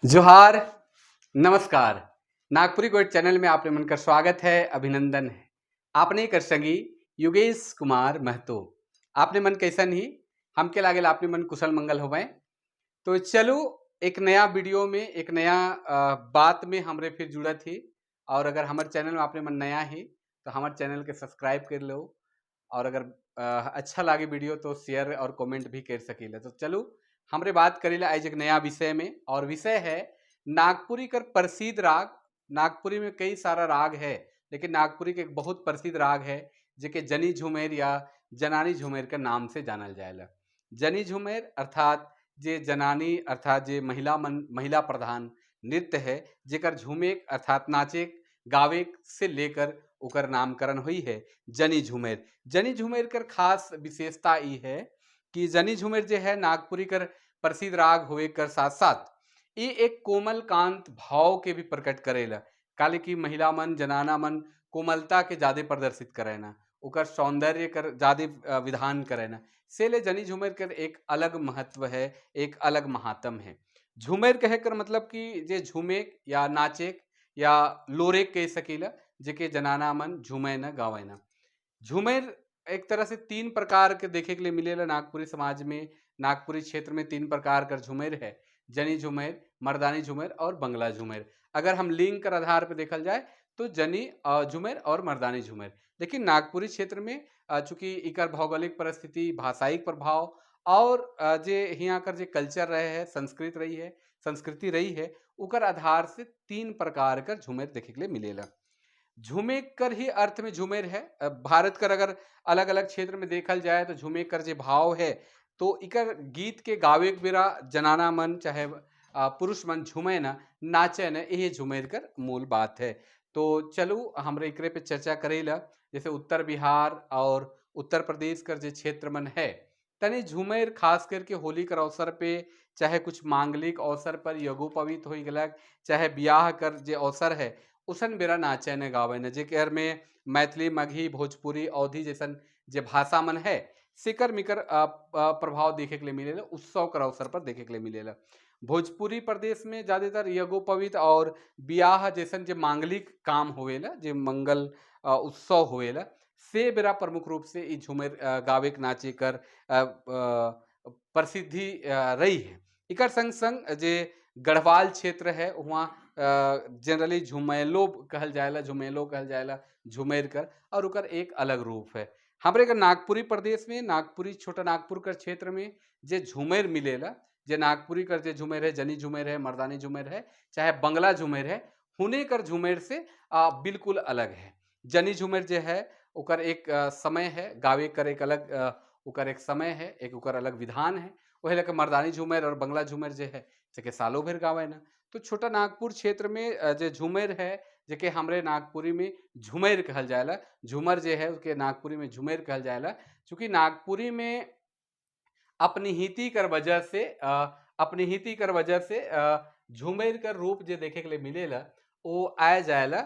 जोहार, नमस्कार। नागपुरी गोइट चैनल में आपने मन का स्वागत है, अभिनंदन है। आपने कर संगी युगेश कुमार महतो। आपने मन कैसन ही हमके लागेल आपने मन कुशल मंगल होवे। तो चलो एक नया वीडियो में एक नया बात में हमरे फिर जुड़त ही। और अगर हमारे चैनल में आपने मन नया ही तो हमारे चैनल के सब्सक्राइब कर लो और अगर अच्छा लागे वीडियो तो शेयर और कमेंट भी कर सकीला। तो चलो हमरे बात करेला आज एक नया विषय में और विषय है नागपुरी कर प्रसिद्ध राग। नागपुरी में कई सारा राग है लेकिन नागपुरी के एक बहुत प्रसिद्ध राग है जेके जनी झुमेर या जनानी झुमेर के नाम से जानल जाएला। जनी झुमेर अर्थात जे जनानी अर्थात जे महिला मन महिला प्रधान नृत्य है जेकर झूमेक अर्थात नाचेक गावेक से लेकर ओकर नामकरण हुई है जनी झुमेर। जनी झुमेर कर खास विशेषता ई है कि जनी झुमेर जे है नागपुरी कर प्रसिद्ध राग होवे कर साथ साथ ये एक कोमल कांत भाव के भी प्रकट करेला। काले की महिला मन जनाना मन कोमलता के ज़्यादा प्रदर्शित करेना, ओकर सौंदर्य कर ज़्यादा विधान करेना। से ले जनी झुमेर कर एक अलग महत्व है, एक अलग महात्म है। झुमेर कहे कर मतलब कि जे झूमेक या नाचेक या लोरेक कह सकीला जेके जनाना मन झूमे न गावे न। झूमेर एक तरह से तीन प्रकार के देखे के लिए मिलेला नागपुरी समाज में। नागपुरी क्षेत्र में तीन प्रकार का झूमेर है, जनी झूमेर, मर्दानी झूमेर और बंगला झूमेर। अगर हम लिंग कर आधार पर देखल जाए तो जनी झूमेर और मर्दानी झूमेर। लेकिन नागपुरी क्षेत्र में चूँकि इकर भौगोलिक परिस्थिति, भाषायिक प्रभाव और जे हियाँ कर जे कल्चर रहे है, संस्कृत रही है, संस्कृति रही है, उकर आधार से तीन प्रकार कर झूमेर देखे के लिए मिलेला। झूमे कर ही अर्थ में झूमेर है। भारत कर अगर अलग अलग क्षेत्र में देखल जाए तो झूमे कर जे भाव है तो इकर गीत के गावे के बेरा जनाना मन चाहे पुरुष मन झूमे न नाचे न, यही झूमेर कर मूल बात है। तो चलो हमरे एकरे पे चर्चा करेला। जैसे उत्तर बिहार और उत्तर प्रदेश कर जे क्षेत्र मन है तने झूमेर खास करके होली कर अवसर पे चाहे कुछ मांगलिक अवसर पर यज्ञोपवीत हो गलक चाहे ब्याह कर जे अवसर है उसन बेरा नाचे न गावे न। जेकर में मैथिली, मगही, भोजपुरी, अवधी जैसन जे भाषा मन है सिकर मिकर प्रभाव देखे के लिए मिलेला, उत्सव कर अवसर पर देखे के लिए मिलेला। भोजपुरी प्रदेश में ज़्यादातर यज्ञोपवीत और ब्याह जैसन जे मांगलिक काम होवेला, जे मंगल उत्सव होवेला से बेरा प्रमुख रूप से ई झूमेर गावे के नाचे कर प्रसिद्धि रही है। इकर संग संग जे गढ़वाल क्षेत्र है वहाँ जनरली झुमेलो कहल जाएला, झुमेलो कहल जाएला झुमेर कर और उकर एक अलग रूप है। हमरे के नागपुरी प्रदेश में नागपुरी छोटा नागपुर कर क्षेत्र में जे झूमेर मिलेला, जे नागपुरी कर जे झूमेर है, जनी झूमेर है, मर्दानी झूमेर है चाहे बंगला झूमेर है, हुने कर झूमेर से बिल्कुल अलग है। जनी झूमेर जे है ओकर एक समय है, गावे कर एक अलग ओकर एक समय है, एक ओकर अलग विधान है। वही लेकर मर्दानी झूमेर और बंगला झूमेर जे है जेके सालों भर गावे ना। तो छोटा नागपुर क्षेत्र में जे झूमेर है जेके हमरे नागपुरी में झूमेर कहल जाएला, झूमर जे है उसके नागपुरी में झूमेर कहल जाएला। चूँकि नागपुरी में अपनिहिति कर वजह से अपनिहिति कर वजह से झूमेर कर रूप जे देखे के लिए मिलेला वो आए जाएला।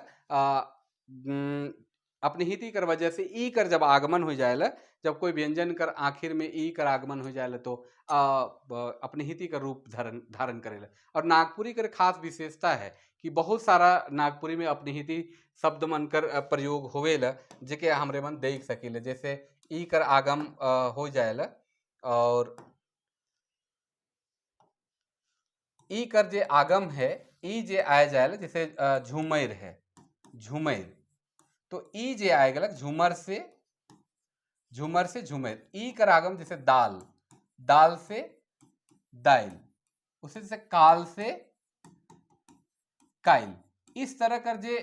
अपनिहिति कर वजह से ई कर जब आगमन हो जाएला, जब कोई व्यंजन कर आखिर में ई कर आगमन हो जाएला तो अपनिहिति का रूप धारण करेला। और नागपुरी कर खास विशेषता है कि बहुत सारा नागपुरी में अपनिहिति शब्द मन कर प्रयोग होवेला जेके हमरे मन देख सकीले। जैसे ई कर आगम हो जाएला और ई कर जे आगम है ई जे आए जाएला, जैसे झूमेर है, झूमेर तो ई जे आए गलक झूमर से, झूमर से झूमेर, ई कर आगम जैसे दाल, दाल से दाइल, उसे जैसे काल से काइल, इस तरह कर जे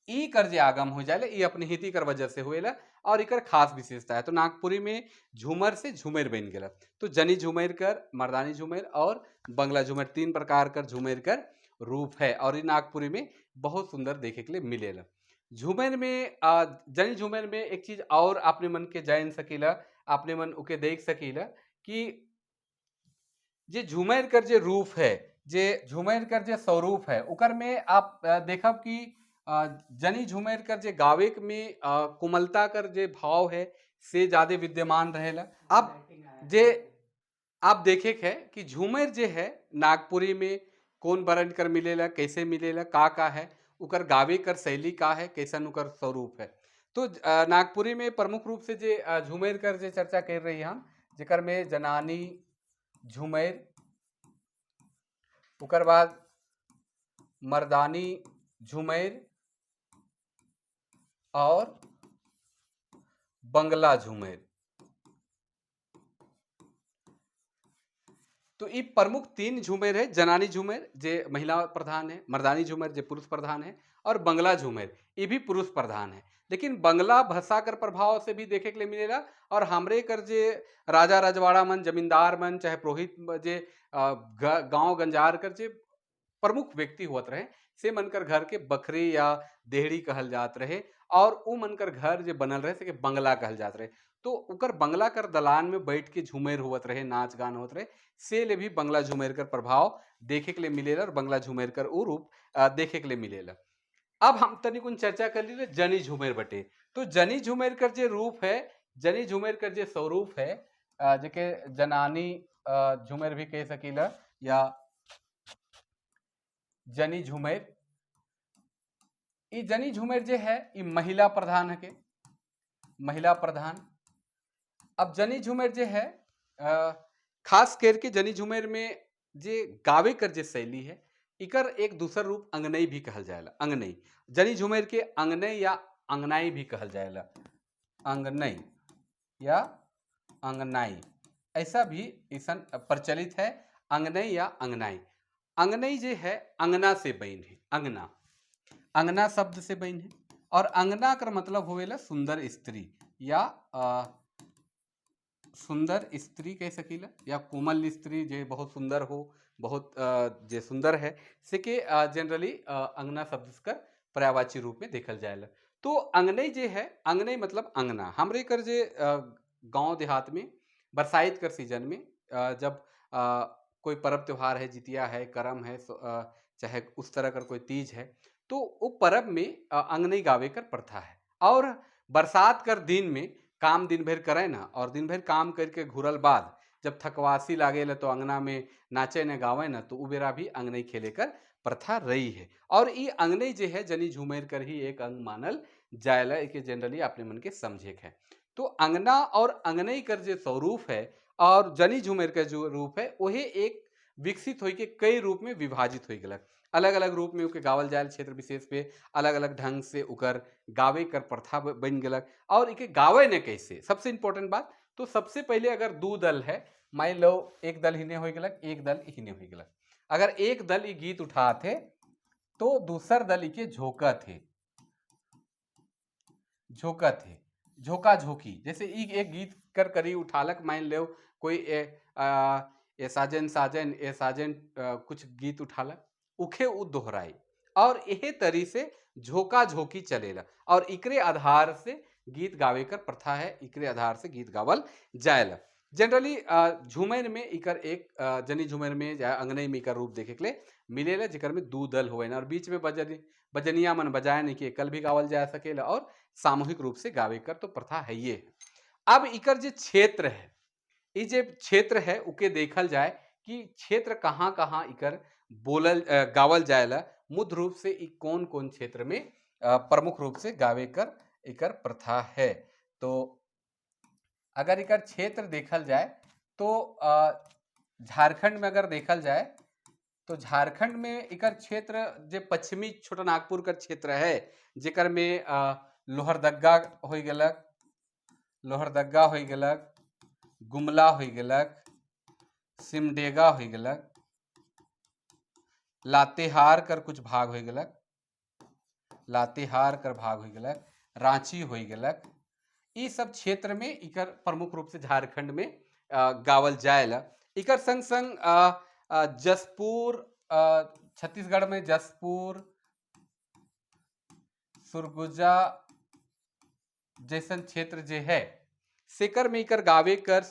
ई कर जे आगम हो जाएला ई अपनिहिति कर वजह से होएला और इकर खास विशेषता है। तो नागपुरी में झूमर से झूमेर बन गया। तो जनी झूमेर कर, मर्दानी झूमेर और बंगला झूमेर, तीन प्रकार कर झूमेर कर रूप है और ये नागपुरी में बहुत सुंदर देखे के लिए मिलेला। झूमेर में जनी झूमेर में एक चीज और आपने मन के जान सकीला, आपने मन उके देख सकीला कि जे झूमेर कर जे रूप है, जे झूमेर कर जे स्वरूप है उकर में आप देखब कि जनी झूमेर कर जे गावेक में कोमलता कर जे भाव है से ज़्यादा विद्यमान रहेला। अब जे आप देखे है कि झूमेर जे है नागपुरी में कौन बरन कर मिलेला, कैसे मिलेला, का का है, उकर गावे कर शैली का है, कैसन उकर स्वरूप है। तो नागपुरी में प्रमुख रूप से जे झूमेर कर जे चर्चा कर रही हम, जेकर में जनानी झूमेर, उकर बाद मर्दानी झूमेर और बंगला झूमेर। तो ये प्रमुख तीन झूमेर है, जनानी झूमेर जे महिला प्रधान है, मर्दानी झूमेर जे पुरुष प्रधान है और बंगला झूमेर ये भी पुरुष प्रधान है। लेकिन बंगला भाषा कर प्रभाव से भी देखे के लिए मिलेला और हमरे कर जे राजा रजवाड़ा मन, जमींदार मन, चाहे पुरोहित जे गांव गंजार कर जे प्रमुख व्यक्ति होत रहे से मन कर घर के बखरी या देहड़ी कहल जात रहे और उ मन कर घर जे बनल रहे से के बंगला कहल जात रहे। तो उकर बंगला कर दलान में बैठ के झूमेर होवत रहे, नाच गान होत रहे, से ले भी बंगला झूमेर कर प्रभाव देखे के लिए मिलेला और बंगला झूमेर कर उ रूप देखे के लिए मिलेला। अब हम तनिकुन चर्चा कर ली जनी झूमेर बटे। तो जनी झूमेर कर जे रूप है, जनी झूमेर कर जे स्वरूप है, जेके जनानी झूमेर भी कह सकीला या जनी झूमेर, ई जनी झूमेर जे है ई महिला प्रधान है के, महिला प्रधान। अब जनी झूमेर जे है खास करके जनी झूमेर में जे गावे कर जे शैली है इकर एक दूसर रूप अंगनई भी कहल जाएला। अंगनई, जनी झूमेर के अंगनई या अंगनाई भी कहल जाएला, अंगनई या अंगनाई ऐसा भी ऐसा प्रचलित है, अंगनई या अंगनाई। अंगनई जे है अंगना से बन है, अंगना, अंगना शब्द से बन है और अंगना कर मतलब होवेला सुंदर स्त्री या सुंदर स्त्री कह सकीला या कोमल स्त्री जे बहुत सुंदर हो, बहुत जे सुंदर है से के जनरली अंगना शब्द कर पर्यायवाची रूप में देखल जाएला। तो अंगनई जे है, अंगनई मतलब अंगना। हमरे कर जे गांव देहात में बरसाइत कर सीजन में जब कोई पर्व त्योहार है, जितिया है, करम है, चाहे उस तरह कर कोई तीज है, तो वो पर्व में अंगनई गावे कर प्रथा है। और बरसात कर दिन में काम दिन भर करे ना और दिन भर काम करके घुरल बाद जब थकवासी लागे तो अंगना में नाचे न गावे ना, तो उबेरा भी अंगनई खेले कर प्रथा रही है। और ये अंगनई जे है जनी झूमेर कर ही एक अंग मानल जायला, एक जनरली अपने मन के समझे है। तो अंगना और अंगनई कर जो स्वरूप है और जनी झूमेर का जो रूप है वही एक विकसित होई के कई रूप में विभाजित हो गलक, अलग अलग रूप में उके गावल जायल क्षेत्र विशेष पे अलग अलग ढंग से उकर गावे कर प्रथा बन गलक। और इके गावे ने कैसे, सबसे इम्पोर्टेंट बात, तो सबसे पहले अगर दो दल है, मान लो एक दल हिने हो गलक, एक दल हिने हो गलक, अगर एक दल ये गीत उठाते तो दूसर दल इके झोंका थे, झोंका थे, झोंका झोंकी। जैसे एक गीत कर करी उठालक, मान लो कोई ए साजन साजन ए साजन कुछ गीत उठालक, उखे उ दोहराई और यही तरी से झोंका झोंकी चलेला और इकरे आधार से गीत गावे कर प्रथा है, इकरे आधार से गीत गावल जायला। जनरली झूमेर में इकर एक जनी झूमेर में या अंगनई में इकर रूप देखे के लिए मिलेला, जेकर में दो दल होवे ना और बीच में बजनिया मन बजाए नहीं कि एकल भी गावल जा सकेला और सामूहिक रूप से गावे कर तो प्रथा है ये। अब इकर जे क्षेत्र है, ये जे क्षेत्र है उके देखल जाए कि क्षेत्र कहाँ कहाँ इकर बोलल गावल जाएला, मुख्य रूप से इ कौन कौन क्षेत्र में प्रमुख रूप से गावे कर इकर प्रथा है। तो अगर इकर क्षेत्र देखल जाए तो झारखंड में अगर देखल जाए तो झारखंड में इकर क्षेत्र जे पश्चिमी छोटा नागपुर का क्षेत्र है, जेकर में लोहरदगा हो गलक, लोहरदगा हो गलक, गुमला हो गलक, सिमडेगा हो गलक, लातेहार कर कुछ भाग हो गलक, लातेहार कर भाग हो गलक, रांची हो गलक, ये सब क्षेत्र में इकर प्रमुख रूप से झारखंड में गावल जाएला। इकर संग संग जसपुर, छत्तीसगढ़ में जसपुर, सुरगुजा जैसन क्षेत्र जे है सेकर में इकर गावे कर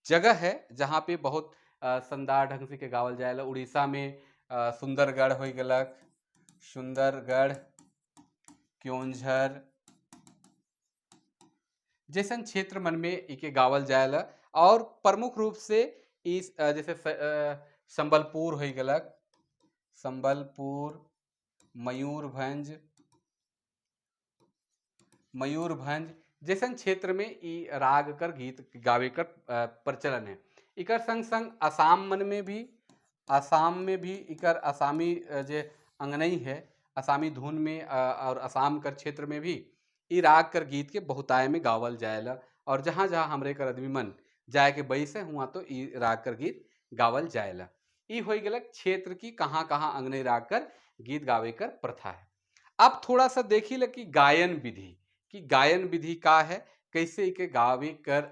जगह है जहाँ पे बहुत शानदार ढंग से के गावल जाएला। उड़ीसा में सुंदरगढ़ हो गलक, सुंदरगढ़, क्योंझर जैसन क्षेत्र मन में इके गावल जाएला। और प्रमुख रूप से इस जैसे संबलपुर हो गलक, संबलपुर, मयूरभंज, मयूरभंज जैसन क्षेत्र में ई राग कर गीत गावे कर प्रचलन है। इकर संग संग असम मन में भी, असम में भी इकर असामी जे अंगनई है, असामी धुन में और असम कर क्षेत्र में भी ई राग कर गीत के बहुताय में गावल जाएला। और जहाँ जहाँ हमरे कर आदमी मन जाए के बैस है हुआ तो ई राग कर गीत गावल जाएला। ई हो गलक क्षेत्र की कहाँ कहाँ अंगनई राग कर गीत गावे कर प्रथा है। अब थोड़ा सा देखी ल कि गायन विधि, कि गायन विधि का है, कैसे के गावे कर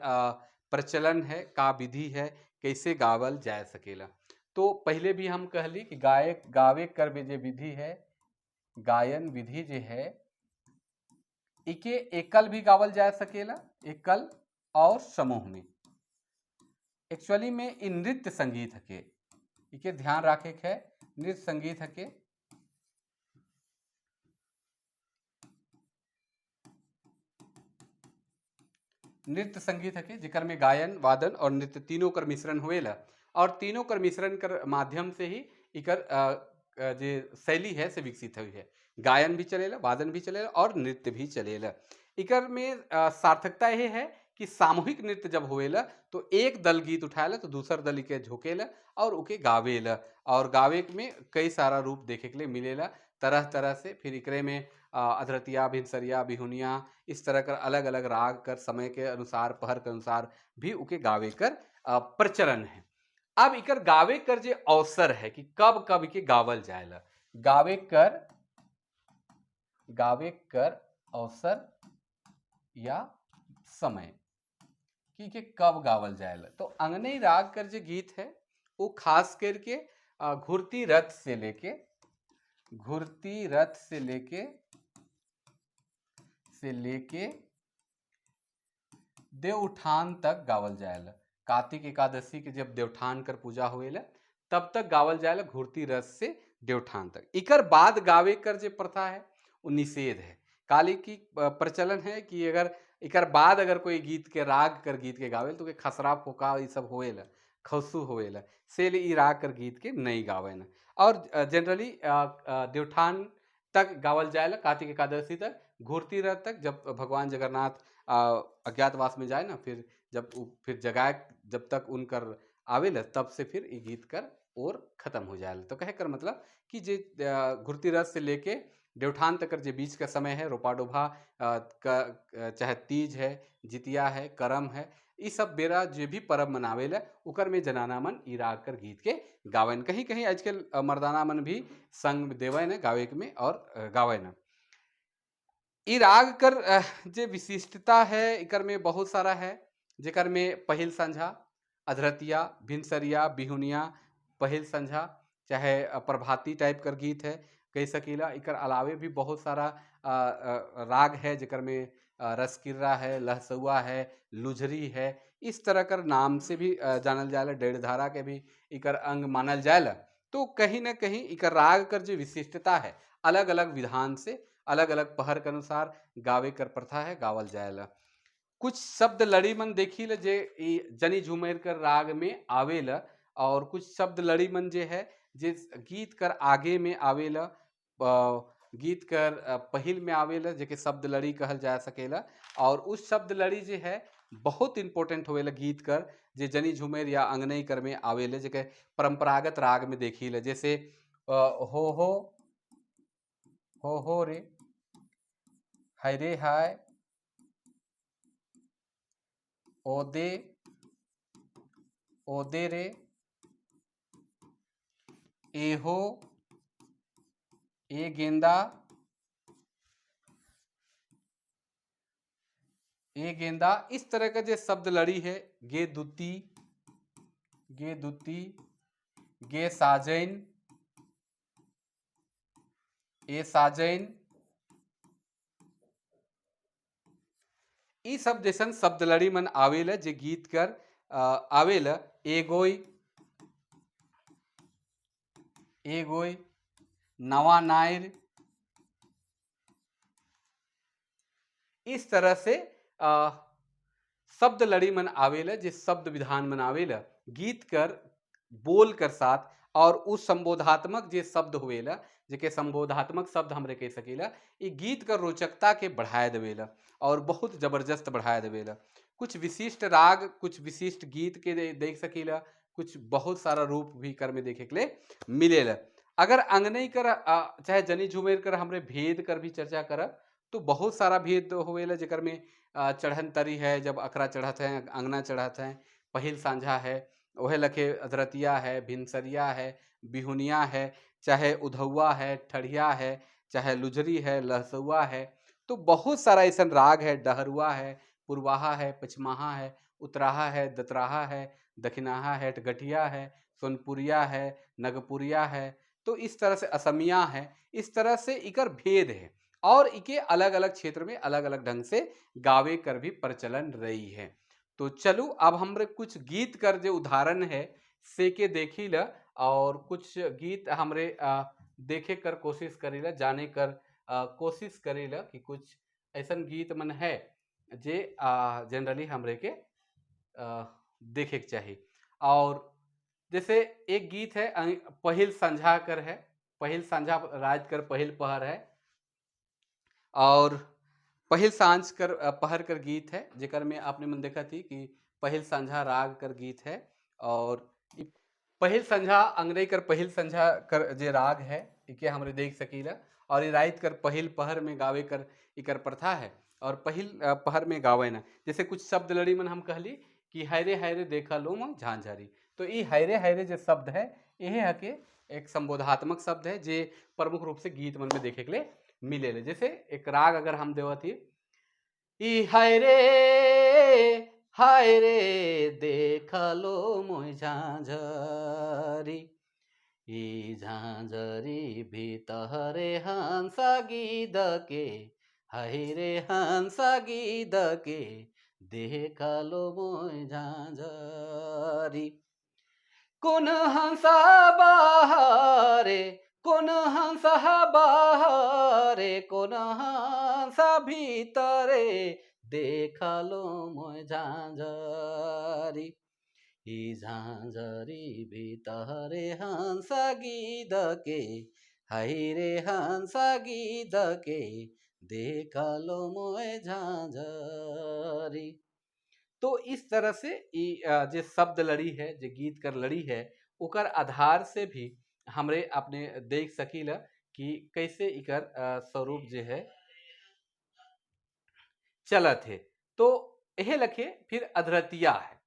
प्रचलन है, का विधि है, कैसे गावल जा सकेला। तो पहले भी हम कहली कि गायक गावे कर जे विधि है, गायन विधि जे है, इके एकल भी गावल जा सकेला, एकल और समूह में। एक्चुअली में इ नृत्य संगीत हके, इके ध्यान रखे है, नृत्य संगीत हके। नृत्य संगीत हके जेकर में गायन, वादन और नृत्य तीनों कर मिश्रण होएला और तीनों कर मिश्रण कर माध्यम से ही इकर जे शैली है से विकसित हुई है। गायन भी चलेला, वादन भी चलेला और नृत्य भी चलेला। इकर में सार्थकता ये है कि सामूहिक नृत्य जब होएला तो एक दल गीत उठाएला तो दूसर दल के झोंकेला और उके गावेला और गावे में कई सारा रूप देखे के लिए मिलेला तरह तरह से। फिर इकरे में अधरतिया, भिनसरिया, बिहुनिया, इस तरह कर अलग अलग राग कर समय के अनुसार, पहर के अनुसार भी उके गावे कर प्रचलन है। अब इकर गावे कर जे अवसर है कि कब कब इके गावल जाएला, गावे कर अवसर या समय कि के कब गावल जाएला। तो अंगनई राग कर जे गीत है वो खास करके घुरती रथ से लेके, घुरती रथ से लेके देवउठान तक गावल जाएला। कार्तिक एकादशी के जब देवठान कर पूजा होएला तब तक गावल जाएला, घुरती रथ से देवठान तक। इकर बाद गावे कर जे प्रथा है वो निषेध है। काली की प्रचलन है कि अगर इकर बाद अगर कोई गीत के राग कर गीत के गावे तो के खसरा फोका ये सब होएला, खसू होएला, से ई राग कर गीत के नहीं गावे न। और जनरली देवठान तक गावल जाएला, कार्तिक एकादशी तक, घुरती रथ तक, जब भगवान जगन्नाथ अज्ञातवास में जाए ना, फिर जब फिर जगाए जब तक उनकर आवेला तब से फिर ये गीत कर और ख़त्म हो जाएला। तो कहे कर मतलब कि जे घुरती रथ से लेके देवठान तक जे बीच का समय है, रोपा डोभा चाहे तीज है, जितिया है, करम है, ये सब बेरा जो भी परब मनावेला उकर में जनाना मन ई राग कर गीत के गावन। कहीं कहीं आजकल मर्दाना मन भी संग देवन गावे में और गावन। ई राग कर जे विशिष्टता है इकर में बहुत सारा है, जेकर में पहिल संझा, अधरतिया, भिनसरिया, बिहुनिया, पहिल संझा चाहे प्रभाती टाइप कर गीत है कह सकीला। इकर अलावे भी बहुत सारा राग है जेकर में रसकिर्रा है, लहसुआ है, लुझरी है, इस तरह कर नाम से भी जानल जाला। डेढ़ धारा के भी इकर अंग मानल जाला। तो कहीं ना कहीं इकर राग कर जो विशिष्टता है अलग अलग विधान से अलग अलग पहर के अनुसार गावे कर प्रथा है, गावल जाएला। कुछ शब्द लड़ी मन देखी ल जे जनी झूमेर कर राग में आवेला और कुछ शब्द लड़ी मन जे है जे गीत कर आगे में आवेला, गीत कर पहिल में आवेला, जेके शब्द लड़ी कहल जा सकेला। और उस शब्द लड़ी जे है बहुत इम्पोर्टेंट होवेला गीत कर जे जनी झूमेर या अंगनई कर में आवेला, जेके परंपरागत राग में देखी ल, जैसे हो हो हो हो रे, हाय रे हाय, ओदे ओदे रे, ए हो, ए गेंदा, ए गेंदा, इस तरह का जो शब्द लड़ी है, गे दुती, गे दुती, गे साजैन, ए साजैन, ई सब जैसन शब्द लड़ी मन आवेला जे गीत कर आवेला। ए गोई, ए गोई, नवा नायर, इस तरह से शब्द लड़ी मन आवेला जे शब्द विधान मन आवेला गीत कर बोल कर साथ और उस संबोधात्मक जे शब्द होवेला, जेके संबोधात्मक शब्द हमरे कह सकीला, ई गीत कर रोचकता के बढ़ाए देवेला और बहुत जबरदस्त बढ़ाए देवेला। कुछ विशिष्ट राग, कुछ विशिष्ट गीत के देख सकीला, कुछ बहुत सारा रूप भी कर में देखे के लिए मिलेला। अगर अंगनई कर चाहे जनी झूमेर कर हमरे भेद कर भी चर्चा करब तो बहुत सारा भेद होवेला, जेकर में चढ़न तरी है, जब अकरा चढ़त है, अंगना चढ़त है, पहिल सांझा है, ओहे लखे अधरतिया है, भिनसरिया है, बिहुनिया है, चाहे उधौआ है, ठढ़िया है, चाहे लुझरी है, लहसुआ है। तो बहुत सारा ऐसा राग है, डहरुआ है, पुरवाहा है, पचमाहा है, उतराहा है, दतराहा है, दखिनाहा है, गठिया है, सोनपुरिया है, नगपुरिया है। तो इस तरह से असमिया है, इस तरह से इकर भेद है और इके अलग अलग क्षेत्र में अलग अलग ढंग से गावे कर भी प्रचलन रही है। तो चलू अब हमरे कुछ गीत कर जो उदाहरण है से के देखी ल और कुछ गीत हमरे देखे कर कोशिश करीला, जाने कर कोशिश करीला कि कुछ ऐसा गीत मन है जे जनरली हमरे के देखे के चाहिए। और जैसे एक गीत है पहिल संझा कर है, पहिल संझा राज कर पहिल पहर है और पहिल सांझ कर पहर कर गीत है, जेकर में आपने मन देखा थी कि पहिल संझा राग कर गीत है। और पहिल संझा अंग्रेज कर पहिल संझा कर जे राग है इके हमरे देख सकीला और ये रात कर पहिल पहर में गावे कर इकर प्रथा है और पहिल पहर में गावे ना। जैसे कुछ शब्द लड़ी मन हम कहली कि हैरे हैरे देखा लो मन झांझारी, तो ये हैरे हैरे जो शब्द है यह है के एक संबोधात्मक शब्द है जे प्रमुख रूप से गीत मन में देखे के लिए मिले ले। जैसे एक राग अगर हम देवत ही ई हाय रे देख लो मोय झांझरी, ई झांझरी भीतरे हंस गीद के, हाय रे हंस गीद के देख लो मोय झांझरी। कोन हंस बाहरे, कोन हंस बाहरे, कोन हंस भीतरे देखलो मोय झांझरी, ई झांझरी भीतरे हंस गीद के, हाय रे हंस गीद के देखलो मोय झांझरी। तो इस तरह से ई जे शब्द लड़ी है, जे गीत कर लड़ी है, ओकर आधार से भी हमरे अपने देख सकीला कि कैसे इकर स्वरूप जे है चलत है। तो यह लखे फिर अधरतिया है।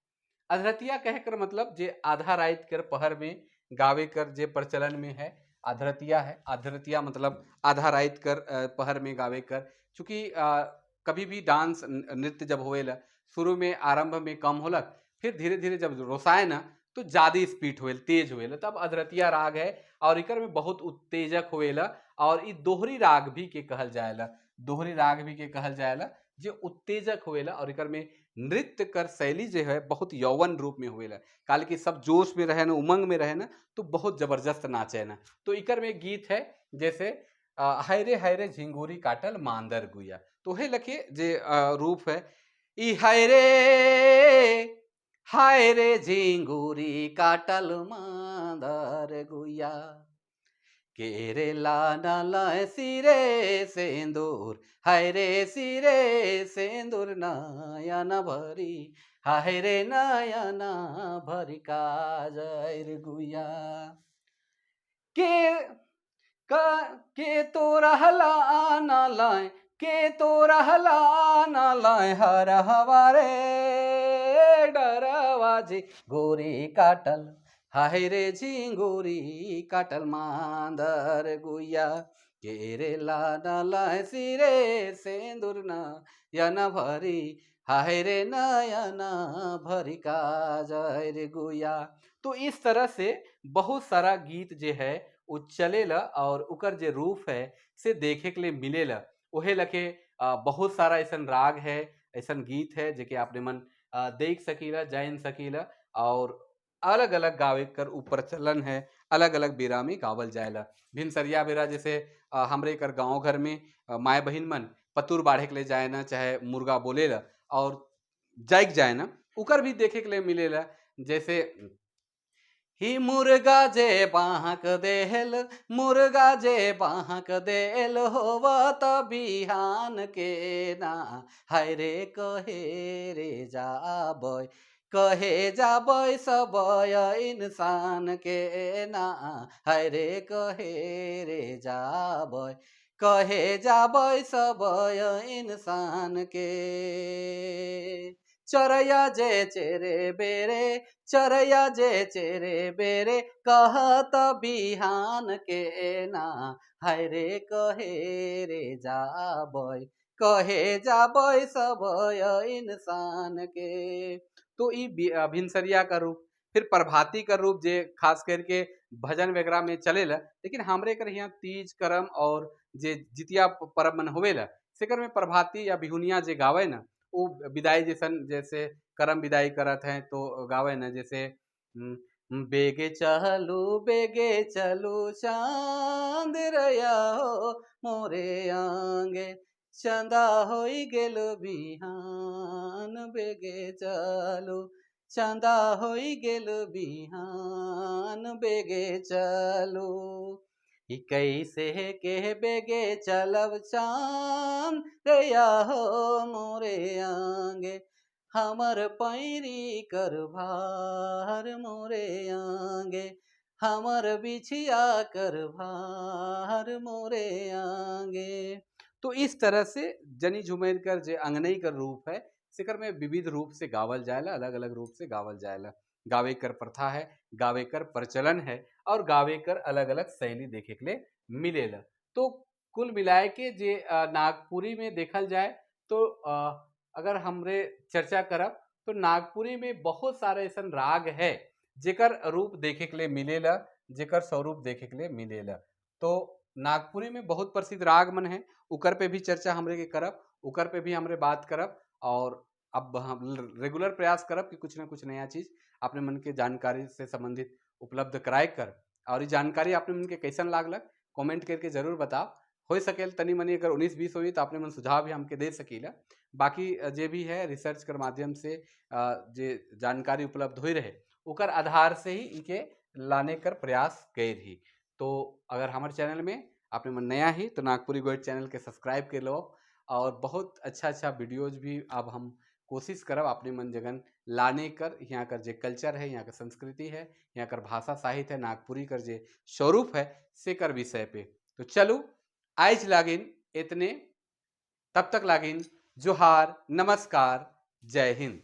अधरतिया कहे कर मतलब जे आधा रात कर पहर में गावे कर जे प्रचलन में है अधरतिया है। अधरतिया मतलब आधा रात कर पहर में गावे कर, चूँकि कभी भी डांस नृत्य जब होवेला शुरू में आरंभ में कम होलक, फिर धीरे धीरे जब रोसाए ना तो ज़्यादा स्पीड होएल, तेज होएल, तब अधरतिया राग है और इकर में बहुत उत्तेजक होएला। और ई दोहरी राग भी के कहल जाएला, दोहरी राग भी के कहल जाएला जे उत्तेजक होएला और इकर में नृत्य कर शैली जो है बहुत यौवन रूप में होएला, काल कि सब जोश में रहे ना, उमंग में रहे ना, तो बहुत जबरदस्त नाचे ना। तो इकर में गीत है जैसे हायरे हायरे झिंगुरी काटल मांदर गुया, तो हे लखे जे रूप है ई हाय रे झिंगुरी काटल मांदर गुया, केरे लाना लाए सिरे सेंदूर, हाय रे सिरे सेंदूर नयन भरी, हाय रे नयन भरी काजर गुया, के तो रहला ना लाए, के तो रहला ना लाए हर हवारे डरवा जी गोरी काटल, हाय रे झिंगुरी काटल मांदर गुया, केरे लाना लाए सिरे सेंदूर नयन भरी, हाय रे नयन भरी काजर गुया। तो इस तरह से बहुत सारा गीत जे है वो चलेला और उकर जे रूप है से देखे के लिए मिलेला। ओहे लखे बहुत सारा ऐसा राग है, ऐसा गीत है जेके आपने मन देख सकीला, जान सकीला और अलग अलग गावे कर ऊपर प्रचलन है, अलग अलग बेरा में गावल जाएला। भिनसरिया बेरा जैसे हमरे कर गांव घर में माए बहिन मन पतुर बाढ़े के ले जाए ना, चाहे मुर्गा बोलेला और जाइक जाए ना, उकर भी देखे के लिए मिलेला। जैसे ही मुर्गा जे बाहक देहल, मुर्गा जे बाहक देल होवत बिहान के ना, हाय रे कहे रे जाबय, कहे जाबय सब इंसान के ना, हाय रे कहे रे जाबय, कहे जाबय सब इंसान के। चरैया जे चेरे बेरे, चरैया जे चेरे बेरे कहत बिहान के ना, हाय रे कहे रे जाबय, कहे जाबय सब इंसान के। तो ई भिनसरिया का रूप, फिर प्रभाती का रूप जे खास करके भजन वगैरह में चलेला, लेकिन हमरे कर यहाँ तीज करम और जे जितिया परब मन होवेला सेकर में प्रभाती या बिहुनिया जे गावे ना, वो विदाई जैसन, जैसे करम विदाई करत हैं तो गावे ना, जैसे बेगे चलू बेगे चलू चांद रया हो मोरे आंगे, चंदा होई गेलो बिहान बेगे चलू, चंदा होई गेलो बिहान बेगे चलू। ई कैसे के बेगे चलब चांद रया हो मोरे आंगे, हमर पैरी कर भार मोरे आंगे, हमर बिछिया कर भार मोरे आंगे। तो इस तरह से जनी झुमेर कर जे अंगनई कर रूप है सेकर में विविध रूप से गावल जाएला, अलग अलग रूप से गावल जाएला। गावे कर प्रथा है, गावे कर प्रचलन है और गावे कर अलग अलग शैली देखे के लिए मिलेला। तो कुल मिलाए के जे नागपुरी में देखल जाए तो अगर हमरे चर्चा करब तो नागपुरी में बहुत सारे ऐसा राग है जेकर रूप देखे के लिए मिलेला, जेकर स्वरूप देखे के लिए मिलेला। तो नागपुरी में बहुत प्रसिद्ध राग मन है, उकर पे भी चर्चा हमरे के करब, उकर पे भी हमरे बात करब और अब हम रेगुलर प्रयास करब कि कुछ ना कुछ नया चीज़ अपने मन के जानकारी से संबंधित उपलब्ध कराए कर। और ये जानकारी अपने मन के कैसन लागलक कमेंट करके जरूर बताओ। हो सकेल तनी मनी अगर 19-20 होई तो अपने मन सुझाव भी हमके दे सकीला। बाकी जे भी है रिसर्च कर माध्यम से जे जानकारी उपलब्ध हो रहे उकर आधार से ही इनके लाने कर प्रयास कर ही। तो अगर हमारे चैनल में आपने मन नया ही तो नागपुरी गोइड चैनल के सब्सक्राइब कर लो और बहुत अच्छा अच्छा वीडियोज भी अब हम कोशिश करब अपने मन जगन लाने कर, यहाँ कर जे कल्चर है, यहाँ का संस्कृति है, यहाँ कर भाषा साहित्य है, नागपुरी कर जे स्वरूप है से कर विषय पे। तो चलो आज लागिन इतने, तब तक लागिन जोहार, नमस्कार, जय हिंद।